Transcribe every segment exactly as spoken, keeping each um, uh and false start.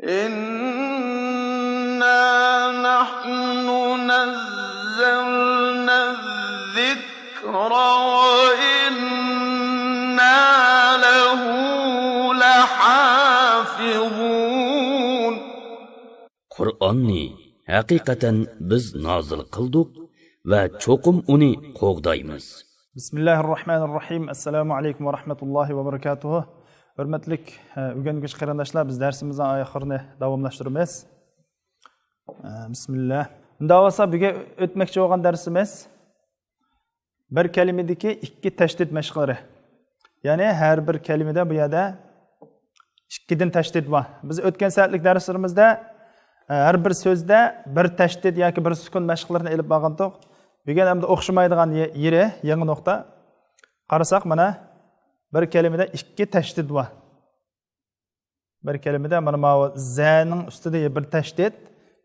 إنا نحن نزلنا الذكر وإنا له لحافظون. قۇرئاننى ھەقىقەتەن بىز نازىل قىلدۇق ۋە چوقۇم ئۇنى قوغدايمىز. بىسمىللاھىررەھمانىررەھىم. ئەسسالامۇ ئەلەيكۇم ۋە رەھمەتۇللاھى ۋە بەرىكاتۇھۇ. ھۆرمەتلىك، ئە، ئۆگەنگۈچى قېرىنداشلار، بىز دەرسىمىزنىڭ ئاخىرىنى داۋاملاشتۇرىمىز. ئە، بىسمىللا. ئۇنداق بولسا، بۈگۈن ئۆتمەكچى بولغان دەرسىمىز بىر كەلىمىدىكى ئىككى تەشدىد مەشىقلىرى. يەنى ھەر بىر كەلىمىدە بۇ يەردە ئىككىدىن تەشدىد بار. بىز ئۆتكەن سائەتلىك دەرسلىرىمىزدە، ئە، ھەر بىر سۆزدە بىر تەشدىد ياكى بىر سۈكۈن مەشىقلىرىنى ئېلىپ بارغانتۇق. بۈگۈن ئەمدى ئوخشىمايدىغان يېرى، يېڭى نۇقتا. قارىساق، مانا بىر كەلىمىدە ئىككى تەشدىد بار. بىر كەلىمىدە مانا ماۋۇ زەنىڭ ئۈستىدە بىر تەشدىد،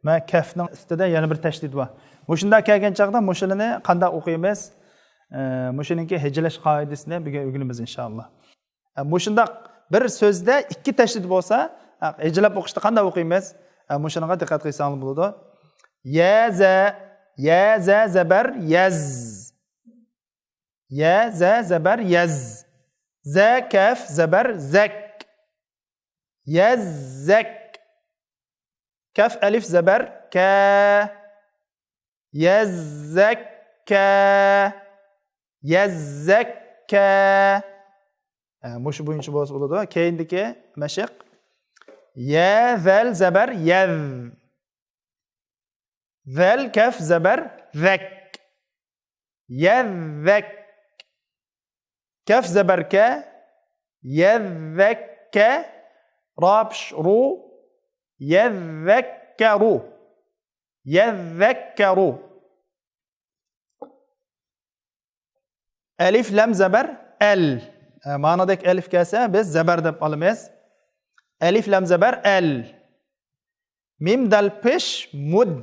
مە كەفنىڭ ئۈستىدە يەنە بىر تەشدىد بار. مۇشۇنداق كەلگەن چاغدا مۇشۇلىنى قانداق ئوقۇيمىز؟ ئە، مۇشۇنىڭكى ھىجىلەش قائىدىسىنى بۈگۈن ئۆگىنىمىز، ئىنشائاللا. ئە، مۇشۇنداق بىر سۆزدە ئىككى تەشدىد بولسا، ئە، ھىجىلەپ ئوقۇشتا قانداق ئوقۇيمىز؟ ئە، مۇشۇنىڭغا دىققەت قىلساڭلار بولىدۇ. يە زە، يە زە زەبەر يەز. يە زە زەبەر يەز. زە كەف زەبەر زەك. يەززەك. كەف ئەلىف زەبەر كە. يەززەككە. يەززەككە. ئە، مۇشۇ بويىچە بولسا بولىدۇ. كەينىدىكى مەشىق. يە زەل زەبەر يەز. زەل كەف زەبەر زەك. يەززەك. كەف زەبەر كە. يەززەككە. را پىش رۇ. يەززەككەرۇ. يەززەككەرۇ. ئەلىف لام زەبەر ئەل. ئە، مانادەك ئەلىف كەلسە، بىز زەبەر دەپ ئالىمىز. ئەلىف لام زەبەر ئەل. مىم دال پىش مۇد.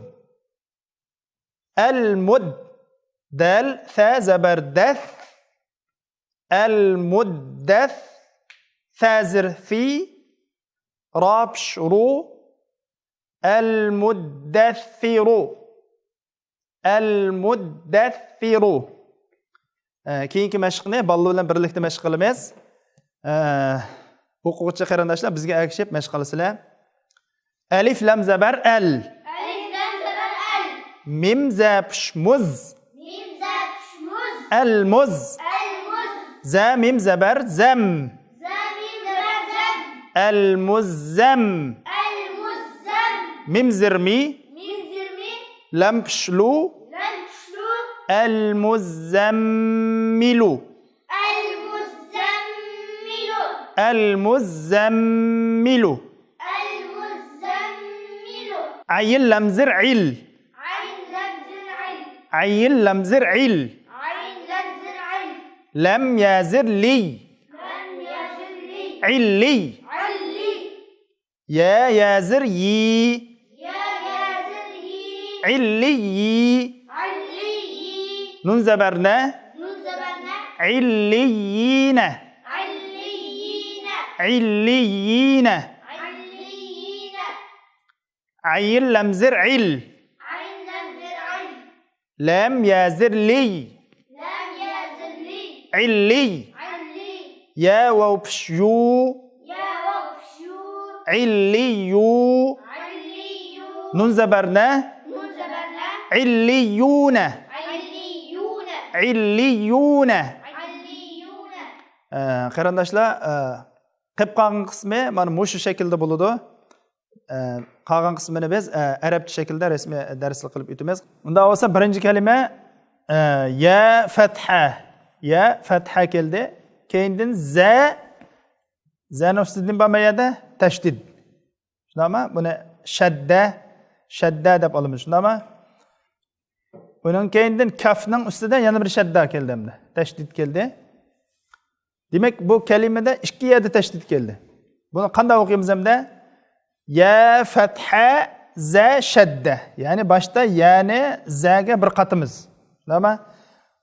ئەل مۇد. دەل سە زەبەر دەس. ئەل مۇددەس. سە زىر سى. را پىش رۇ. ئەل مۇددەسسىرۇ. ئەل مۇددەسسىرۇ. ئە، كېيىنكى مەشىقنى بالىلار بىلەن بىرلىكتە مەشىق قىلىمىز. ئە، ئوقۇغۇچى قېرىنداشلار بىزگە ئەگىشىپ مەشىق قىلىسىلەر. ئەلىف لام زەبەر ئەل. ئەلىف لام زەبەر ئەل. مىم زە پىش مۇز. مىم زە پىش مۇز. ئەل مۇز. ئەل مۇز. زە مىم زەبەر زەم. زە مىم زەبەر زەم. ئەل مۇززەم. ئەل مۇززەم. مىم زىر مى. مىم زىر مى. لام پىش لۇ. لام پىش لۇ. ئەل مۇززەممىلۇ. ئەل مۇززەممىلۇ. ئەل مۇززەممىلۇ. ئەل مۇززەممىلۇ. ئەين لام زىر ئىل. ئەين لام زىر ئىل. ئەين لام زىر ئىل. ئەين لام زىر ئىل. لام يا زىر لى. لام يا زىر لى. ئىللى. ئىللى. يا يا زىر يى. يا يا زىر يى. ئىللىيي. ئىللىيي. نۇن زەبەر نە. نۇن زەبەر نە. ئىللىييىنە. ئىللىييىنە. ئىللىييىنە. ئىللىييىنە. ئەين لام زىر ئىل. ئەين لام زىر ئىل. لام يا زىر لي. لام يا زىر لي. ئىللي. ئىللي. يا واو پىش يۇ. يا واو پىش يۇ. ئىللىيۇ. ئىللىيۇ. نۇن زەبەر نە. نۇن زەبەر نە. ئىللىيۇنە. ئىللىيۇنە. ئىللىيۇنە. ئىللىيۇنە. ئە، قېرىنداشلار، ئە، قېلىپ قالغان قىسمى مانا مۇشۇ شەكىلدە بولىدۇ. ئە، قالغان قىسمىنى بىز، ئە، ئەرەبچە شەكىلدە رەسمىي دەرسلىك قىلىپ ئۆتىمىز. ئۇنداق بولسا، بىرىنچى كەلىمە، ئە، يە فەتھە. يە فەتھە كەلدى. كەينىدىن زە، زەنىڭ ئۈستىدىن بارمۇ يەردە؟ تەشدىد. شۇنداقمۇ؟ بۇنى شەددە، شەددە دەپ ئالىمىز. شۇنداقمۇ؟ ئۇنىڭ كەينىدىن كەفنىڭ ئۈستىدە يەنە بىر شەددا كەلدى ئەمدى. تەشدىد كەلدى. دېمەك، بۇ كەلىمىدە ئىككى يەردە تەشدىد كەلدى. بۇنى قانداق ئوقۇيمىز ئەمدى؟ يە فەتھە، زە شەددە. يەنى باشتا يەنى زەگە بىر قاتىمىز. شۇنداقمۇ؟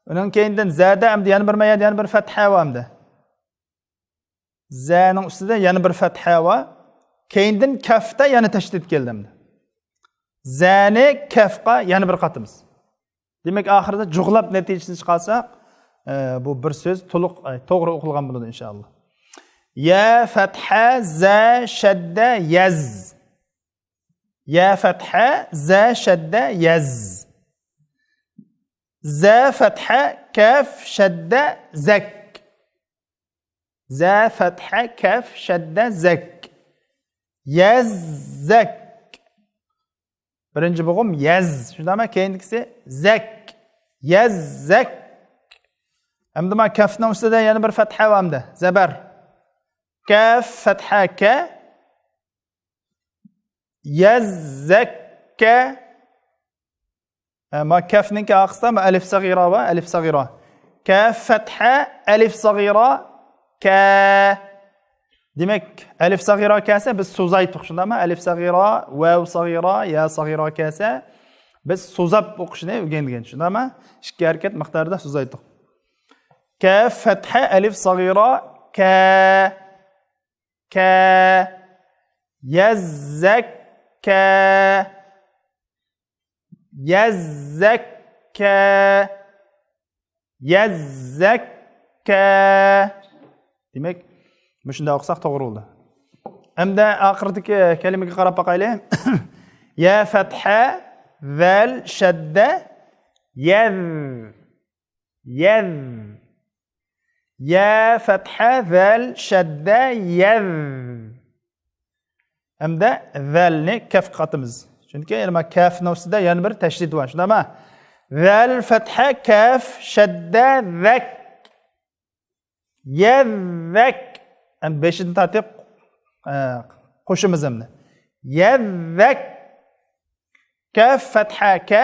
ئۇنىڭ كەينىدىن زەدە ئەمدى يەنە بىر مەيەدە يەنە بىر فەتھە بار ئەمدى. زەنىڭ ئۈستىدە يەنە بىر فەتھە بار. كەينىدىن كەفتە يەنە تەشدىد كەلدى ئەمدى. زەنى كەفقا يەنە بىر قاتىمىز. دېمەك، ئاخىرىدا جۇغلاپ نەتىجىسىنى چىقارساق، ئە، بۇ بىر سۆز تولۇق، ئە، توغرا ئوقۇلغان بولىدۇ، ئىنشائاللا. يە فەتھە، زە شەددە، يەز. يە فەتھە، زە شەددە، يەز. زە فەتھە، كەف شەددە، زەك. زە فەتھە، كەف شەددە، زەك. يەززەك. بىرىنچى بوغۇم يەز. شۇنداقمۇ؟ كەينىدىكىسى زەك. يەززەك. ئەمدى مانا كەفنىڭ ئۈستىدە يەنە بىر فەتھە بار ئەمدى. زەبەر. كەف فەتھە، كە. يەززەككە. ئە، ما كەفنىڭكى ئارقىسىدا ما ئەلىف سەغىرە بار، ئەلىف سەغىرە. كەف فەتھە، ئەلىف سەغىرە، كە. دېمەك، ئەلىف سەغىرە كەلسە، بىز سوزايتتۇق، شۇنداقمۇ؟ ئەلىف سەغىرە، ۋەۋ سەغىرە، يا سەغىرە كەلسە، بىز سوزاپ ئوقۇشنى ئۆگەنگەن، شۇنداقمۇ؟ ئىككى ھەرىكەت مىقدارىدا سوزايتتۇق. كەف فەتھە، ئەلىف سەغىرە، كە. كە. يەززەككە. يەززەككە. يەززەككە. دېمەك، مۇشۇنداق ئوقۇساق توغرا بولىدۇ. ئەمدى ئاخىرىدىكى كەلىمىگە قاراپ باقايلى. يە فەتھە، زەل شەددە، يەز. يەز. يە فەتھە، زەل شەددە، يەز. ھەمدە زەلنى كەفكە قاتىمىز. چۈنكى يەنە كەفنىڭ ئۈستىدە يەنە بىر تەشدىد بار، شۇنداقمۇ؟ زەل فەتھە، كەف شەددە، زەك. يەززەك. ئەمدى بېشىدىن تارتىپ، ئە، قوشىمىز ئەمدى. يەززەك. كەف فەتھە، كە.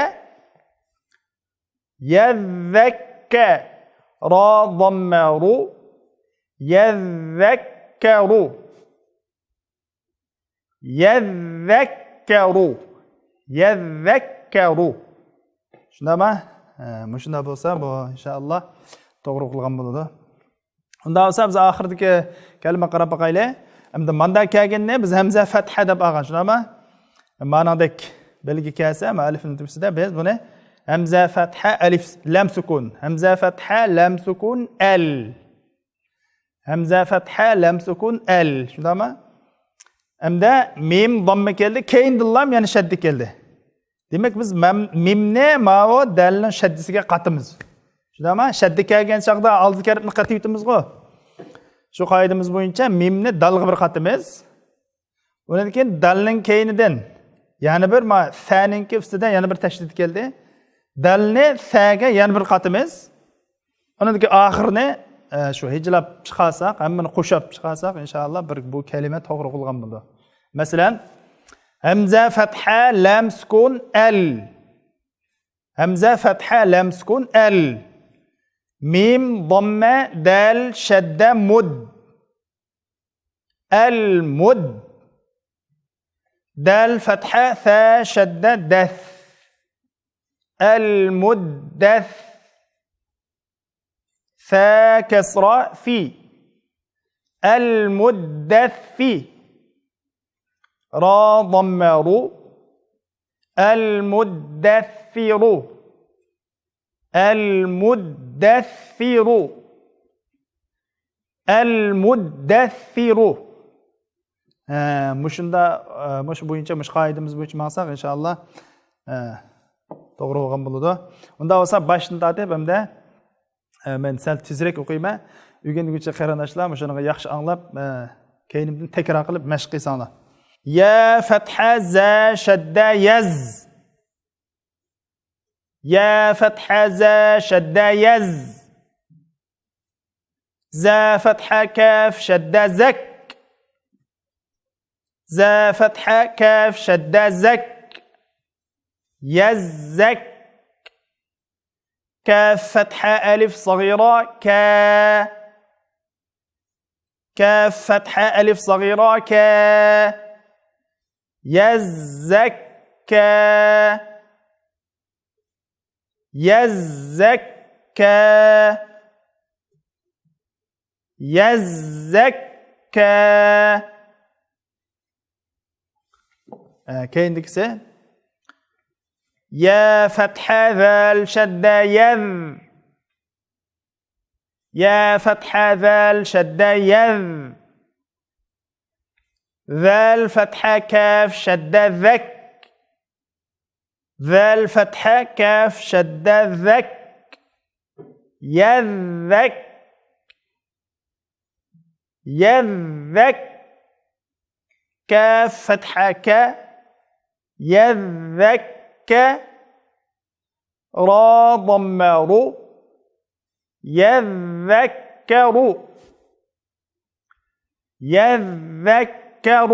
يەززەككە. را ضمە، رۇ. يەززەككەرۇ. يەززەككەرۇ. يەززەككەرۇ. شۇنداقمۇ؟ ھە، مۇشۇنداق بولسا، بۇ ئىنشائاللا توغرا ئوقۇلغان بولىدۇ. ئۇنداق بولسا، بىز ئاخىرىدىكى كەلىمىگە قاراپ باقايلى. ئەمدى ماندا كەلگىنىنى بىز ھەمزە فەتھە دەپ ئالغان، شۇنداقمۇ؟ مانىڭدەك بەلگە كەلسە، مۇئەللىپنىڭ تۈپىسىدە بىز بۇنى ھەمزە فەتھە، ئەلىف، لام سۈكۈن. ھەمزە فەتھە، لام سۈكۈن، ئەل. ھەمزە فەتھە، لام سۈكۈن، ئەل. شۇنداقمۇ؟ ئەمدى مىم ضمە كەلدى، كەينىدىنلا يەنە شەددە كەلدى. دېمەك، بىز مەم-، مىمنى ماۋۇ دالنىڭ شەددىسىگە قاتىمىز. شۇنداقمۇ؟ شەددە كەلگەن چاغدا ئالدىدىكى ھەرپنى قېتىۋېتىمىزغۇ. شۇ قائىدىمىز بويىچە مىمنى دالغا بىر قاتىمىز. ئۇنىڭدىن كېيىن دالنىڭ كەينىدىن يەنە بىر، ما، سەنىڭكى ئۈستىدە يەنە بىر تەشدىد كەلدى. دالنى سەگە يەنە بىر قاتىمىز. ئۇنىڭدىكى ئاخىرىنى، ئە، شۇ ھىجلاپ چىقارساق، ھەممىنى قوشاپ چىقارساق، ئىنشائاللا بىر بۇ كەلىمە توغرا قىلغان بولىدۇ. مەسىلەن، ھەمزە فەتھە، لام سۈكۈن، ئەل. ھەمزە فەتھە، لام سۈكۈن، ئەل. مىم ضمە، دال شەددە، مۇد. ئەلمۇد. دال فەتھە، سا شەددە، دەس. ئەلمۇددەس. سا كەسرە، سى. ئەلمۇددەسسى. را ضمە، رۇ. ئەلمۇددەسسىرۇ. ئەلمۇددەسسىرۇ. ئەلمۇددەسسىرۇ. ھە، مۇشۇندا، ئە، مۇشۇ بويىچە، مۇشۇ قائىدىمىز بويىچە ماڭساق، ئىنشائاللا، ئە، توغرا بولغان بولىدۇ. ئۇنداق بولسا، باشتىن تارتىپ ھەمدە، ئە، مەن سەل تېزرەك ئوقۇيمەن. ئۆگەنگۈچى قېرىنداشلار مۇشۇنىڭغا ياخشى ئاڭلاپ، ئە، كەينىمدىن تەكرار قىلىپ مەشىق قىلساڭلار. يە فەتھە، زە شەددە، يەز. يە فەتھە، زە شەددە، يەز. زە فەتھە، كەف شەددە، زەك. زە فەتھە، كەف شەددە، زەك. يەززەك. كاف فەتھە، ئەلىف سەغىرە، كە. كاف فەتھە، ئەلىف سەغىرە، كە. يەززەككە. يەززەككە. يەززەككە. ئە، كەينىدىكىسى. يا فتحة ذال شدة يذ. يا فتحة ذال شدة يذ. ذال فتحة كاف شدة ذك. ذال فتحة كاف شدة ذك. يذك. يذك. كاف فتحة ك. يذك. را ضمة رو. يذكر. يذكر.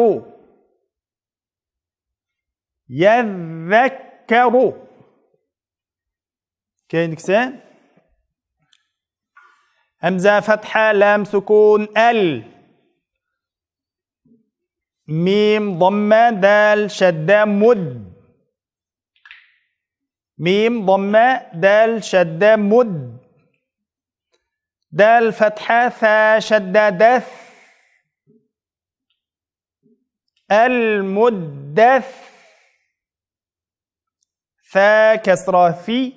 يذكر. كەينىدىكىسى. ھەمزە فتحة لام سكون ئەل. مىم ضمة دال شدة مد. ميم ضمة دال شدة مد. دال فتحة ثا شدة دث. المدث. ثا كسرة ثي.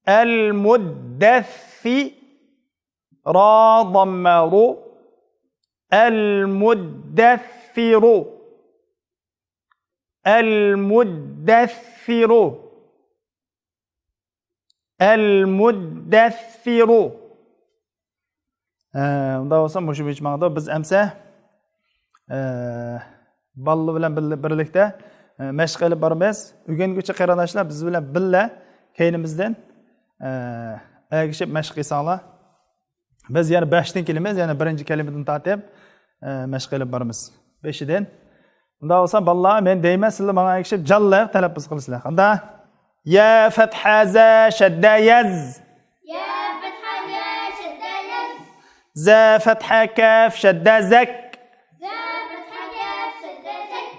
المدث. را ضمة رو. المدثر. المدثر. المدثر. ئە، ئۇنداق بولسا مۇشۇ بويىچە ماڭىدۇ. بىز ئەمسە، ئە، بالىلار بىلەن بىللە-، بىرلىكتە، ئە، مەشىق ئېلىپ بارىمىز. ئۆگەنگۈچى قېرىنداشلار بىز بىلەن بىللە كەينىمىزدىن، ئە، ئەگىشىپ مەشىق قىلساڭلار. بىز يەنە باشتىن كېلىمىز، يەنە بىرىنچى كەلىمىدىن تارتىپ، ئە، مەشىق ئېلىپ بارىمىز. بېشىدىن. ئۇنداق بولسا بالىلار، مەن دەيمەن، سىلەر ماڭا ئەگىشىپ جانلىق تەلەپپۇز قىلىسىلەر. قانداق؟ يا فتحة زا شدة يز. يا فتحة يا شدة يز. زا فتحة كاف شدة زك. زا فتحة كاف شدة زك.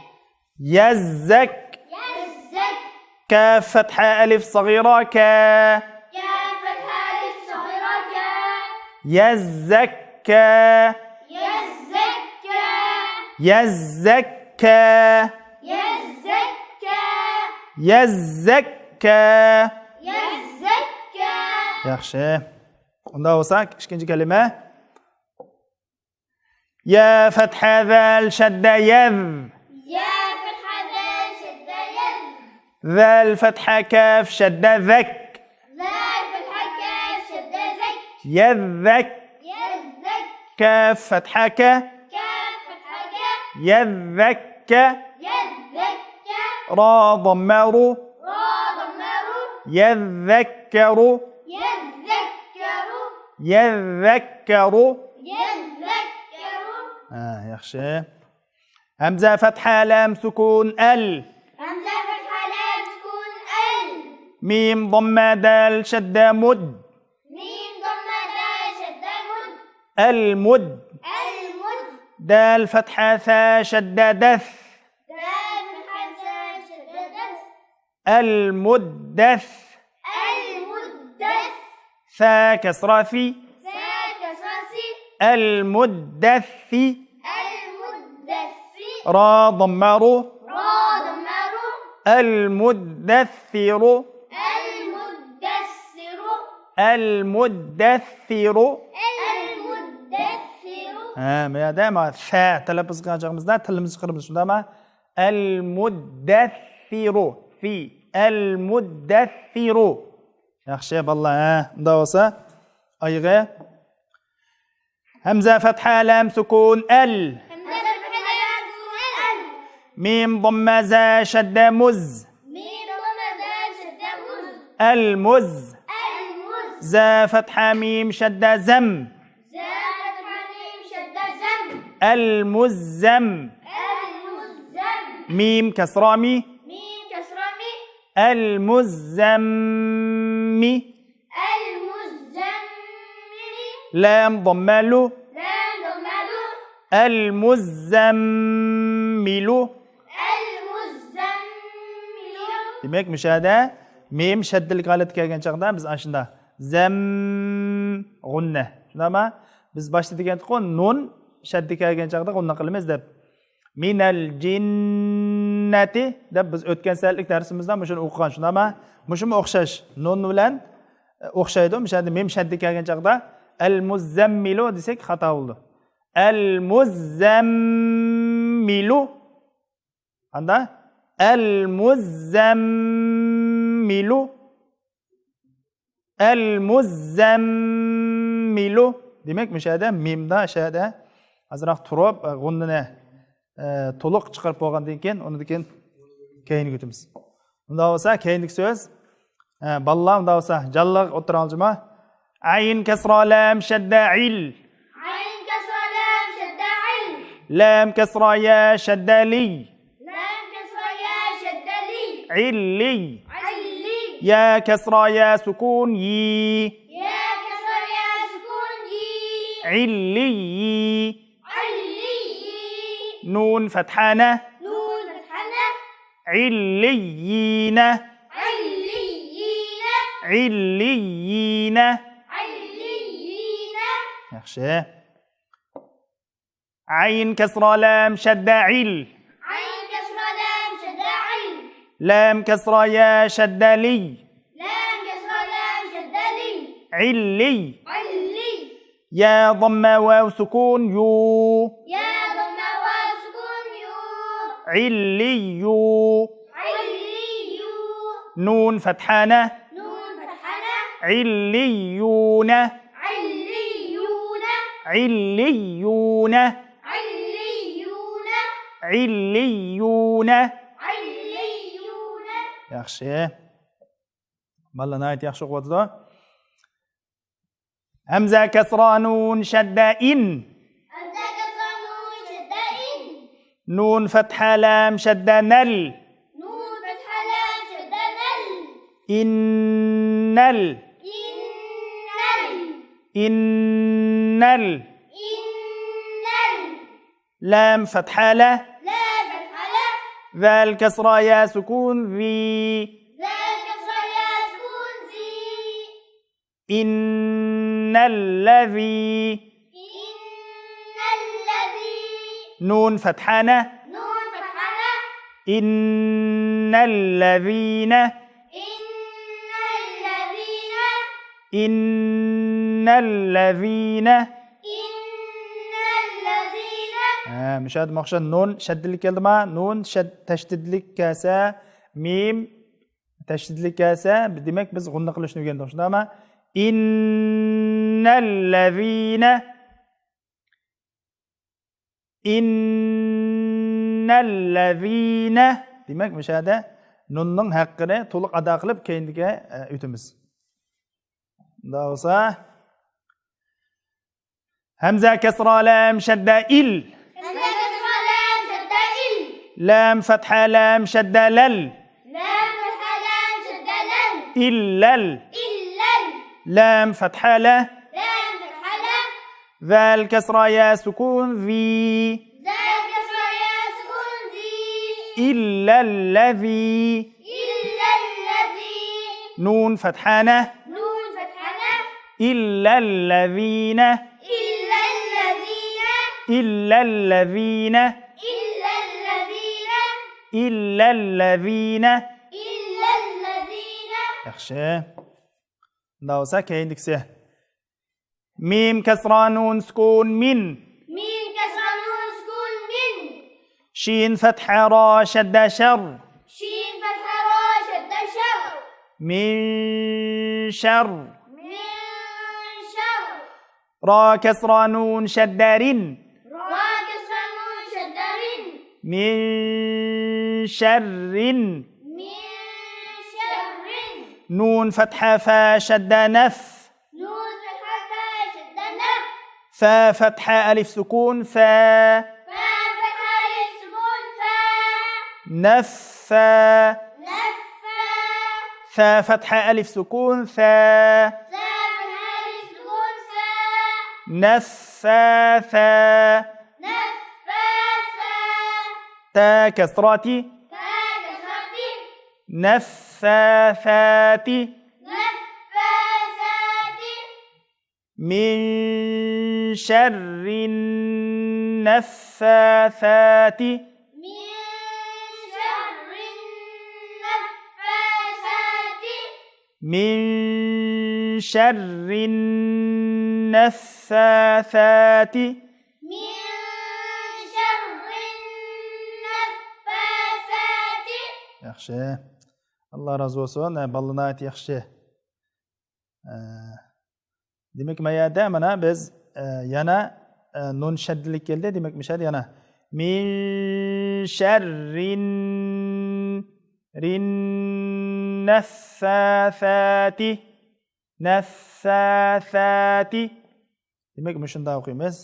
يزك. يزك. كاف فتحة ألف صغيرة كا. كاف فتحة ألف صغيرة كا. يزكى. يزكى. يزكى. يزكى. يزكى. يزكى. ياخشى. ئۇنداق بولسا، ئىككىنچى كەلىمە. يا فتحة ذال شدة يذ. يا فتحة ذال شدة يذ. ذال فتحة كاف شدة ذك. ذال فتحة كاف شدة ذك. يذك. يذك. كاف فتحة ك. كاف فتحة ك. يذك. يذك. را ضمة رو. را ضمة رو. يذكر. يذكر. يذكر. يذكر. ھە، ياخشى. ھەمزە فتحة لام سكون ئەل. ھەمزە فتحة لام سكون ئەل. ميم ضمة دال شدة مد. ميم ضمة دال شدة مد. المد. المد. دال فتحة ثا شدة دث. دال فتحة ثا شدة دث. المدث. المدث. ثا كسرة ثي. ثا كسرة ثي. المدث. المدث. را ضمة رو. را ضمة رو. المدثر. المدثر. المدثر. المدثر. ھە، مۇ يەردە ما ثا تەلەپپۇز قىلغان چېغىمىزدا تىلىمىزنى چىقىرىمىز، شۇنداقمۇ؟ المدثر. في. المدثر. ياخشى، باللا، ھە. ئۇنداق بولسا، ئايىغى. ھەمزە فتحة لام سكون ئەل. ھەمزە فتحة لام سكون ئەل. ميم ضمة زا شدة مز. ميم ضمة زا شدة مز. المز. المز. زا فتحة ميم شدة زم. زا فتحة ميم شدة زم. المزم. المزم. ميم كسرة مي. ميم كسرة مي. المزم. المزم. لام ضمة لو. لام ضمة لو. المزمل. المزمل. دېمەك، مۇشۇ يەردە مىم شەددىلىك ھالەتتە كەلگەن چاغدا بىز ئاشۇنداق زەم غۇننە. شۇنداقمۇ؟ بىز باشتا دېگەنتۇققۇ، نۇن شەددە كەلگەن چاغدا غۇننە قىلىمىز دەپ. مىنەل جىن. جەننەتى دەپ بىز ئۆتكەن سەھەرلىك دەرسىمىزدە مۇشۇنى ئوقۇغان، شۇنداقمۇ؟ مۇشۇمۇ ئوخشاش. نۇن بىلەن، ئە، ئوخشايدۇ. مۇشۇ يەردە مىم شەددە كەلگەن چاغدا ئەل مۇززەممىلۇ دېسەك خاتا بولىدۇ. ئەل مۇززەممىلۇ. قانداق؟ ئەل مۇززەممىلۇ. ئەل مۇززەممىلۇ. دېمەك، مۇشۇ يەردە مىمدا، شۇ يەردە ئازراق تۇرۇپ، غۇننىنى، ئە، تولۇق چىقىرىپ بولغاندىن كېيىن، ئۇنىڭدىن كېيىن كېيىنگە ئۆتىمىز. ئۇنداق بولسا، كېيىندىكى سۆز، ئە، بالىلار، ئۇنداق بولسا، جانلىق ئوتتۇرا ئالجىما. ئەين كەسرا لام شەددە ئىل. ئەين كەسرا لام شەددە ئىل. لام كەسرا يا شەددە لى. لام كەسرا يا شەددە لى. ئىللى. ئىللى. يا كسرى يا سكون يي. يا كسرى يا سكون يي. عليي. عليي. نون فتحة ن. نون فتحة ن. عليين. عليين. عليين. عليين. ياخشى. عين كسرى لام شدة عل. عين كسرى لام شدة عل. لام كسرى يا شدة لي. لام كسرى لام شدة لي. علي. علي. يا ضمة واو سكون يو. يا ضمة واو سكون يو. علي. علي. نون فتحة ن. نون فتحة ن. عليون. عليون. عليون. عليون. عليون. عليون. ياخشى. بالىلار ناھايىتى ياخشى ئوقۇۋاتىدۇ. ھەمزە كەسرا نۇن شەددە ئىن. ھەمزە كەسرا نۇن شەددە ئىن. نۇن فەتھە لام شەددە نەل. نۇن فەتھە لام شەددە نەل. ئىننەل. ئىننەل. ئىننەل. ئىننەل. لام فەتھە لە. لام فەتھە لە. زال كسرا يا سكون زى. زال كسرا يا سكون زي. إن الذي. إن الذي. نون فەتھە نە. نون فەتھە نە. إن الذين. إن الذين. إن الذين. إن الذين. ھە، مۇشۇ يەردە ماخشا نۇن شەددىلىك كەلدىما؟ نۇن شەد-، تەشدىدلىك كەلسە، مىم تەشدىدلىك كەلسە، دېمەك، بىز غۇننە قىلىشنى ئۆگەندۇق، شۇنداقمۇ؟ إن الذين. إن الذين. دېمەك، مۇشۇ يەردە نۇننىڭ ھەققىنى تولۇق ئادا قىلىپ، كېيىنگە، ئە، ئۆتىمىز. مۇنداق بولسا، ھەمزە كەسرا لام شەددە ئىل. ھەمزە كەسرا لام شەددە ئىل. لام فەتھە لام شەددە لەل. لام فەتھە لام شەددە لەل. ئىللەل. ئىللەل. لام فەتھە لە. لام فەتھە لە. زال كسرا يا سكون زي. زال كسرا يا سكون زي. إلا الذي. إلا الذي. نون فەتھە نە. نون فەتھە نە. إلا الذين. إلا الذين. إلا الذين. إلا الذين. إلا الذين. إلا الذين. ياخشى. مۇنداق بولسا، كېيىندىكىسى. مىم كەسرا نۇن سۇكۇن مىن. مىم كەسرا نۇن سۇكۇن مىن. شىن فەتھە را شەددە شەر. شىن فەتھە را شەددە شەر. مىن شەر. مىن شەر. را كەسرا نۇن شەددە رىن. را كەسرا نۇن شەددە رىن. مىن شەررىن. مىن شەررىن. نۇن فەتھە فە شەددە نەف. نون فتحة فا شدة نف. فا فتحة ألف سكون فا. فا فتحة ألف سكون فا. نفا. نفا. ثا فتحة ألف سكون ثا. ثا فتحة ألف سكون ثا. نفاثا. نفاثا. تا كسرة تي. تا كسرة تي. نفاثات. نفاثات. من شر النفاثات. من شر من شر النفاثات. من شر النفاثات. ياخشى. ئاللا رازى بولسۇن. ھە، بالىلار ناھايىتى ياخشى. ئە، دېمەك، ما يەردە مانا بىز، ئە، يەنە، ئە، نۇن شەددىلىك كەلدى. دېمەك، مۇشۇ يەردە يەنە من شرٍ، رىن نەففاساتى، نەففاساتى. دېمەك، مۇشۇنداق ئوقۇيمىز.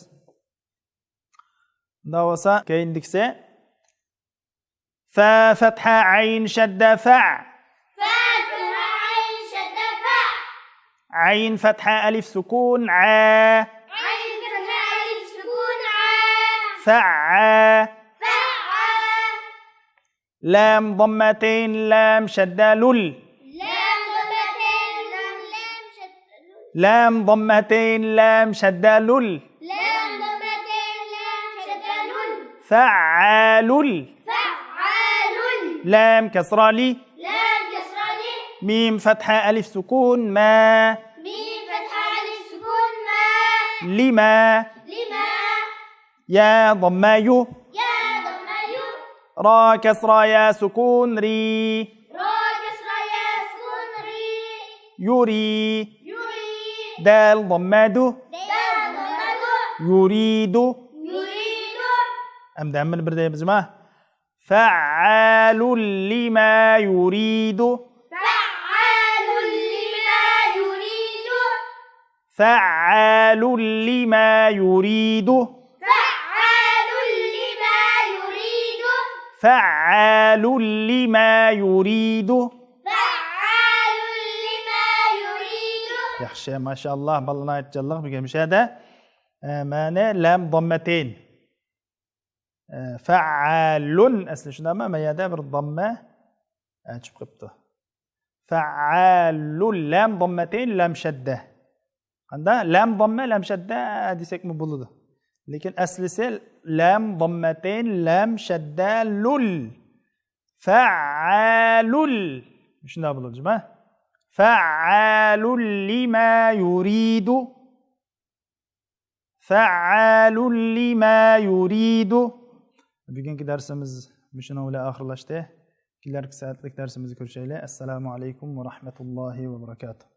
مۇنداق بولسا، كەينىدىكىسى. فا فتحة عين شدة فع. فا فتحة عين شدة فع. عين فتحة ألف سكون عا. عين فتحة ألف سكون عا. فعا. فعا. لام ضمتين لام شدة لل. لام ضمتين لام، لام شدة لل. لام ضمتين لام شدة لل. لام ضمتين لام شدة لل. فعال. فعال. لام كسرة لي. لام كسرة لي. ميم فتحة ألف سكون ما. ميم فتحة ألف سكون ما. لما. لما. يا ضمة يو. يا ضمة يو. را كسرة يا سكون ري. را كسرة يا سكون ري. يري. يري. دال ضمة دو. دال ضمة دو. يريد. يريد. ئەمدى ھەممىنى بىردەم دەيمىز جۇما. فعال لما يريد. فعال لما يريد. فعال لما يريد. فعال لما يريد. فعال لما يريد. فعال لما يريد. ياخشى، ماشائاللاھ، بالىلار ناھايىتى جانلىق بۈگۈن مۇشۇ يەردە. ئە، مانا لام ضمتين. ئە، فعالون ئەسلى شۇنداقمۇ؟ ما يەردە بىر ضمة، ئە، چۈشۈپ قېپتۇ. فعالون، لام ضمتين لام شدة. قانداق؟ لام ضمة لام شدة دېسەكمۇ بولىدۇ. لېكىن ئەسلىسى لام ضمتين لام شدة لول. فعالول. شۇنداق بولىدۇ جۇما. فعال لما يريد. فعال لما يريد. بۈگۈنكى دەرسىمىز مۇشۇنىڭ بىلەن ئاخىرلاشتى. كېلەركى سائەتلىك دەرسىمىزدە كۆرۈشەيلى. ئەسسالامۇ ئەلەيكۇم ۋە رەھمەتۇللاھى ۋە بەرەكاتۇھ.